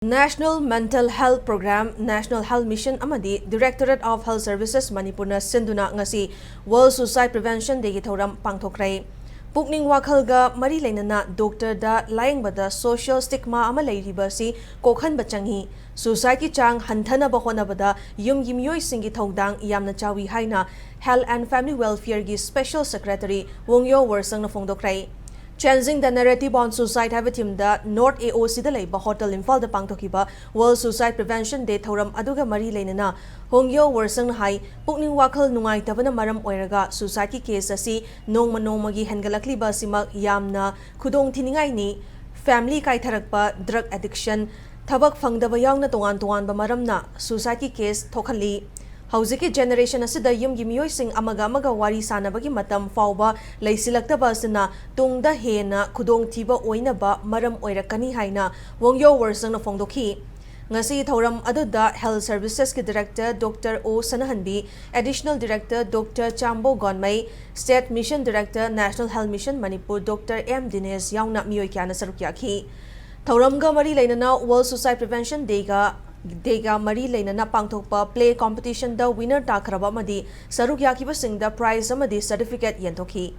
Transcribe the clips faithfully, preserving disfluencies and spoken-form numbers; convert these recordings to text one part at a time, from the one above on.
National Mental Health Program, National Health Mission ꯑꯃꯗꯤ Directorate of Health Services ꯃꯅꯤꯄꯨꯔꯅ ꯁꯤꯟꯗꯨꯅ ꯉꯁꯤ World Suicide Prevention Dayꯒꯤ ꯊꯧꯔꯝ ꯄꯥꯡꯊꯣꯛꯈ꯭ꯔꯦ꯫ ꯄꯨꯛꯅꯤꯡ ꯋꯥꯈꯜꯒ ꯃꯔꯤ ꯂꯩꯅꯅ ꯗꯣꯛꯇꯔꯗ ꯂꯥꯌꯦꯡꯕꯗ social stigma ꯑꯃ ꯂꯩꯔꯤꯕ ꯑꯁꯤ ꯀꯣꯛꯍꯟꯕ ꯆꯪꯏ꯫ Suicideꯀꯤ ꯆꯥꯡ ꯍꯟꯊꯅꯕ ꯍꯣꯠꯅꯕꯗ ꯌꯨꯝꯒꯤ ꯃꯤꯑꯣꯏꯁꯤꯡꯒꯤ ꯊꯧꯗꯥꯡ ꯌꯥꯝꯅ ꯆꯥꯎꯏ ꯍꯥꯏꯅ Health and Family Welfareꯒꯤ Special Secretary ꯋꯣꯡꯌꯣ ꯋꯔꯁꯪꯅ ꯐꯣꯡꯗꯣꯛꯈ꯭ꯔꯦ꯫ Changing the Narrative on Suicide ꯍꯥꯏꯕ themeꯗ North AOCꯗ ꯂꯩꯕ Hotel ꯏꯝꯐꯥꯜꯗ ꯄꯥꯡꯊꯣꯛꯈꯤꯕ World Suicide Prevention Day ꯊꯧꯔꯝ ꯑꯗꯨꯒ ꯃꯔꯤ ꯂꯩꯅꯅ ꯍꯣꯡꯌꯣ ꯋꯔꯁꯪꯅ ꯍꯥꯏ, ꯄꯨꯛꯅꯤꯡ ꯋꯥꯈꯜ ꯅꯨꯡꯉꯥꯏꯇꯕꯅ ꯃꯔꯝ ꯑꯣꯏꯔꯒ suicideꯀꯤ case ꯑꯁꯤ ꯅꯣꯡꯃ ꯅꯣꯡꯃꯒꯤ ꯍꯦꯟꯒꯠꯂꯛꯂꯤꯕ ꯑꯁꯤꯃꯛ ꯌꯥꯝꯅ ꯈꯨꯗꯣꯡ ꯊꯤꯅꯤꯡꯉꯥꯏꯅꯤ꯫ Family ꯀꯥꯏꯊꯔꯛꯄ, drug addiction, ꯊꯕꯛ ꯐꯪꯗꯕ ꯌꯥꯎꯅ ꯇꯣꯉꯥꯟ ꯇꯣꯉꯥꯟꯕ ꯃꯔꯝꯅ suicideꯀꯤ case ꯊꯣꯛꯍꯜꯂꯤ꯫ ꯍꯧꯖꯤꯛꯀꯤ generation ꯑꯁꯤꯗ ꯌꯨꯝꯒꯤ ꯃꯤꯑꯣꯏꯁꯤꯡ ꯑꯃꯒ ꯑꯃꯒ ꯋꯥꯔꯤ ꯁꯥꯅꯕꯒꯤ ꯃꯇꯝ ꯐꯥꯎꯕ ꯂꯩꯁꯤꯜꯂꯛꯇꯕ ꯑꯁꯤꯅ ꯇꯨꯡꯗ ꯍꯦꯟꯅ ꯈꯨꯗꯣꯡꯊꯤꯕ ꯑꯣꯏꯅꯕ ꯃꯔꯝ ꯑꯣꯏꯔꯛꯀꯅꯤ ꯍꯥꯏꯅ ꯋꯣꯡꯌꯣ ꯋꯔꯁꯪꯅ ꯐꯣꯡꯗꯣꯛꯈꯤ꯫ ꯉꯁꯤ ꯊꯧꯔꯝ ꯑꯗꯨꯗ Health Servicesꯀꯤ Director Doctor O Sanahanbi, Additional Director Doctor Chambo Gonmei, State Mission Director National Health Mission Manipur Doctor M Dinesh ꯌꯥꯎꯅ ꯃꯤꯑꯣꯏ ꯀꯌꯥꯅ ꯁꯔꯨꯛ ꯌꯥꯈꯤ꯫ ꯊꯧꯔꯝꯒ ꯃꯔꯤ ꯂꯩꯅꯅ World Suicide Prevention Dayꯒ, Dayꯒ ꯃꯔꯤ ꯂꯩꯅꯅ ꯄꯥꯡꯊꯣꯛꯄ play competitionꯗ winner ꯇꯥꯈ꯭ꯔꯕ ꯑꯃꯗꯤ ꯁꯔꯨꯛ ꯌꯥꯈꯤꯕꯁꯤꯡꯗ prize ꯑꯃꯗꯤ certificate ꯌꯦꯟꯊꯣꯛꯈꯤ꯫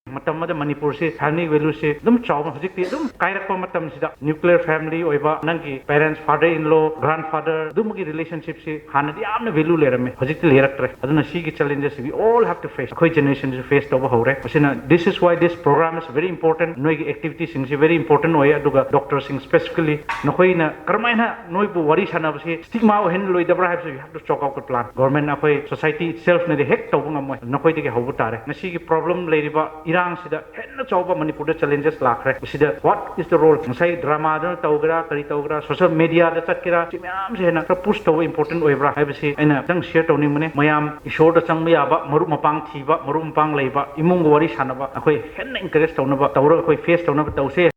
ꯃꯇꯝ ꯑꯃꯗ ꯃꯅꯤꯄꯨꯔꯁꯤ family valueꯁꯤ ꯑꯗꯨꯝ ꯆꯥꯎꯕ, ꯍꯧꯖꯤꯛꯇꯤ ꯑꯗꯨꯝ ꯀꯥꯏꯔꯛꯄ ꯃꯇꯝꯁꯤꯗ nuclear family ꯑꯣꯏꯕ, ꯅꯪꯒꯤ parents, father in law, grandfather, ꯑꯗꯨꯝꯕꯒꯤ relationshipꯁꯤ ꯍꯥꯟꯅꯗꯤ ꯌꯥꯝꯅ value ꯂꯩꯔꯝꯃꯦ, ꯍꯧꯖꯤꯛꯇꯤ ꯂꯩꯔꯛꯇ꯭ꯔꯦ꯫ ꯑꯗꯨꯅ ꯁꯤꯒꯤ challenges we all have to face, ꯑꯩꯈꯣꯏ generationꯁꯨ face ꯇꯧꯕ ꯍꯧꯔꯦ꯫ ꯑꯁꯤꯅ this is why this program is very important, ꯅꯣꯏꯒꯤ activitiesꯁꯤꯡꯁꯤ very important ꯑꯣꯏ꯫ ꯑꯗꯨꯒ doctorꯁꯤꯡ specifically ꯅꯈꯣꯏꯅ ꯀꯔꯝꯍꯥꯏꯅ ꯅꯣꯏꯕꯨ ꯋꯥꯔꯤ ꯁꯥꯟꯅꯕꯁꯤ stigma ꯑꯣꯏꯍꯜꯂꯣꯏꯗꯕ꯭ꯔꯥ ꯍꯥꯏꯕꯁꯤ you have to chalk out a plan꯫ Government ꯑꯩꯈꯣꯏ society itselfꯅꯗꯤ ꯍꯦꯛ ꯇꯧꯕ ꯉꯝꯃꯣꯏ, ꯅꯈꯣꯏꯗꯒꯤ ꯍꯧꯕ ꯇꯥꯔꯦ꯫ ꯉꯁꯤꯒꯤ problem ꯂꯩꯔꯤꯕ ꯏꯔꯥꯡꯁꯤꯗ ꯍꯦꯟꯅ ꯆꯥꯎꯕ ꯃꯅꯤꯄꯨꯔꯗ challenges ꯂꯥꯛꯈ꯭ꯔꯦ꯫ ꯃꯁꯤꯗ what is the role? ꯉꯁꯥꯏ dramaꯗ ꯇꯧꯒꯦꯔꯥ, ꯀꯔꯤ ꯇꯧꯒꯦꯔꯥ, social mediaꯗ ꯆꯠꯀꯦꯔꯥ, ꯁꯤ ꯃꯌꯥꯝꯁꯦ ꯍꯦꯟꯅ ꯈꯔ push ꯇꯧꯕ important ꯑꯣꯏꯕ꯭ꯔꯥ ꯍꯥꯏꯕꯁꯤ ꯑꯩꯅ ꯈꯤꯇꯪ share ꯇꯧꯅꯤꯡꯕꯅꯦ꯫ ꯃꯌꯥꯝ ꯏꯁꯣꯔꯗ ꯆꯪꯕ ꯌꯥꯕ, ꯃꯔꯨꯞ ꯃꯄꯥꯡ ꯊꯤꯕ, ꯃꯔꯨꯞ ꯃꯄꯥꯡ ꯂꯩꯕ, ꯏꯃꯨꯡꯒ ꯋꯥꯔꯤ ꯁꯥꯟꯅꯕ, ꯑꯩꯈꯣꯏ ꯍꯦꯟꯅ encourage ꯇꯧꯅꯕ ꯇꯧꯔꯒ ꯑꯩꯈꯣꯏ face ꯇꯧꯅꯕ ꯇꯧꯁꯦ꯫